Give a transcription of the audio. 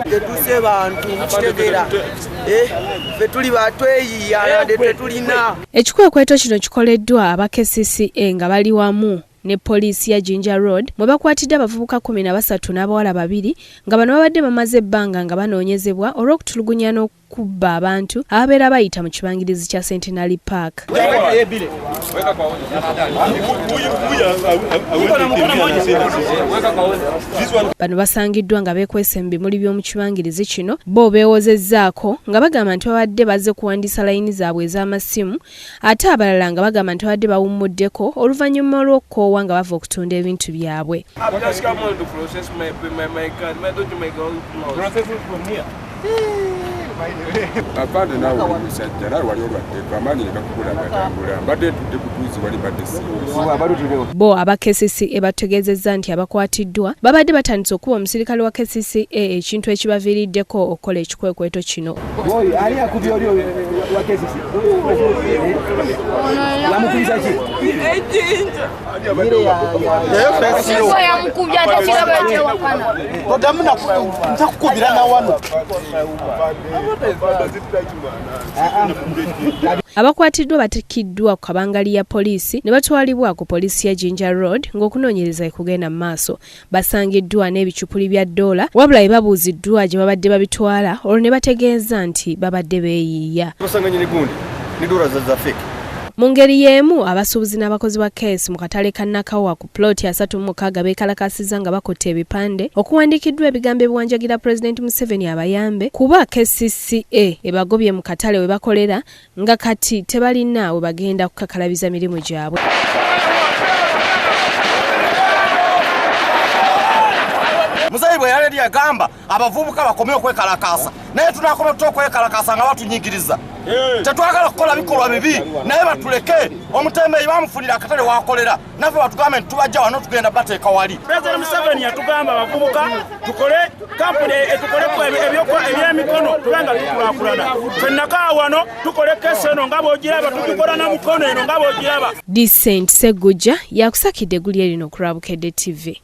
Tetuse bantu mukitegera eh, ffe tuli batweyiya tetulina. Ekikwekweto kino kikoleddwa aba KCCA nga bali wamu ne poliisi ya Jinja Road mwe bakwatidde abavubuka 13 n'abawala babiri nga bano babadde bamaze ebbanga nga banoonyezebwa olw'okutulugunya n'okubba abantu ababeera bayita mu kibangirizi kya Centenary Park. Bano basangiddwa nga beekwese mu bimuli by'omu kibangirizi kino bo beewozezzaako nga bagamba nti babadde bazze kuwandiisa layini zaabwe ez'amasimu ate abalala nga bagamba nti babadde bawummuddeko oluvannyuma lw'okukoowa nga bava okutunda ebintu byabwe. Afande naawe oli musajja naawe wali olwaddeko amaanyi ne gakubula agatambula mbadde ntudde ku twizi wali mbadde siwezi. Bo aba KCCA batutegeezezza nti abakwatiddwa babadde batandise okukuba omusirikale wa KCCA ekintu ekibaviiriddeko okukola ekikwekweto kino. Abakwatiddwa batikkiddwa ku kabangali ya poliisi ne batwalibwa ku poliisi ya Jinja Road ng'okunoonyereza kugenda mu maaso. Basangiddwa n'ebicupuli bya ddoola wabula bwe babuuziddwa gye babadde babitwala olwo ne bategeeza nti babadde beeyiiya. Mu ngeri y'emu abasuubuzi n'abakozi ba KS mu katale ka Nakawa ku puloti 36 beekalakaasizza nga bakutte ebipande okuwandiikiddwa ebigambo ebiwanjagira Pulezidenti Museveni abayambe kuba KCCA ebagobye mu katale we bakolera nga kati tebalina we bagenda kukakalabiza mirimu gyabwe. Muzeeyi bwe yali yagamba abavubuka bakome okwekalakaasa, naye tunakoma tutya okwekalakaasa nga batunyigiriza? Tetwagala kukola bikolwa bibi, naye batuleke. Omutembeeyi bamufunira akatale wakolera, naffe batugambe nti tubajja wano tugenda bateeka wali. Pulezidenti Museveni yatugamba abavubuka tukole kampuni tukole ebyemikono tube nga tukulaakulana. Ffenna wano tukole kesi eno nga bw'ogiraba, tugikola na mukono eno nga bw'ogiraba. Decent Ssegujja yakusakidde eggulire lino ku Lwabukedde TV.